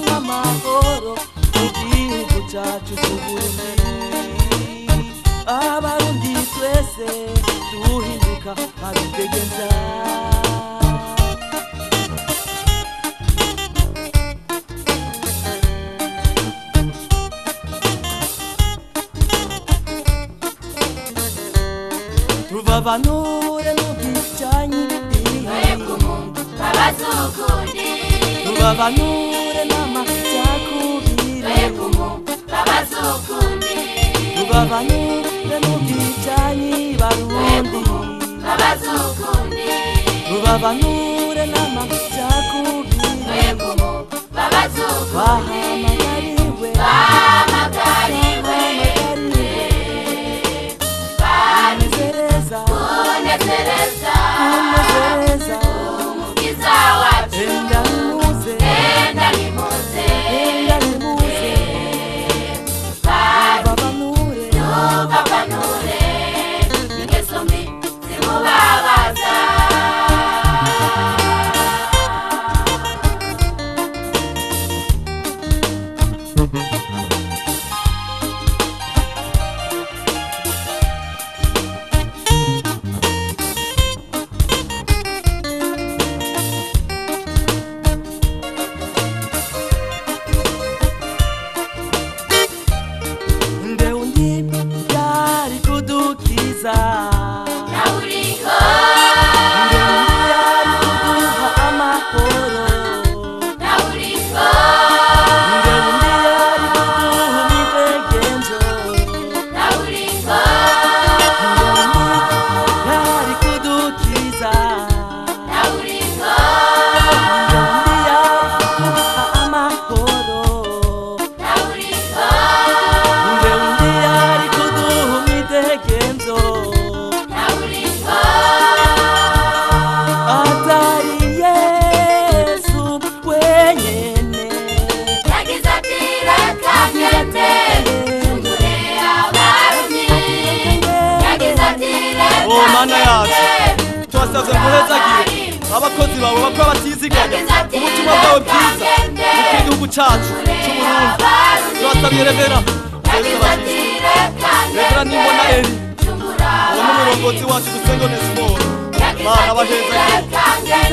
Turonka amahoro mu gihugu cyacu cy'Uburundi. Abarundi twese duhinduka abidegenza. Tuvavanure n'ubwicanyi, tuvavanure n'amacakubiri, tuvavanure n'ubwicanyi barundi, tuvavanure n'amacakubiri. Bahamagariwe, bahamagariwe kunezereza, kunezereza Umukiza wacu. Enda nimuze, Enda nimuze, enda nimuze, tuvavanure, tuvavanure ingeso mbi zimubabaza. Nde undi yari kudukiza, Nawuriho, nde undi yari kuduha amahoro, nawuriho, nde undi yari kuduha imidegenzo, nawuriho, nde undi yari kudukiza, nawuriho, nde undi yari kuduha amahoro, nawuriho, nde undi yari kuduha imidegenzo, nawuriho, atari Yesu wenyene. Yagize ati reka ngende ncungure abarumyi. Yagize ati reka Oh, Mana yacu. ngende Turasabye ngo uhezagire abakozi bawe bakora batiziganya ubutumwa bwawe bwiza mu gihugu cyacu cy'Uburundi. Turasabye Revera Yagize ati reka Revera ngende Nimbona Eri, ncungure uwo n'umurongozi wacu dusenga Onesiforo. Yagize Mana ati abahezagire. reka ngende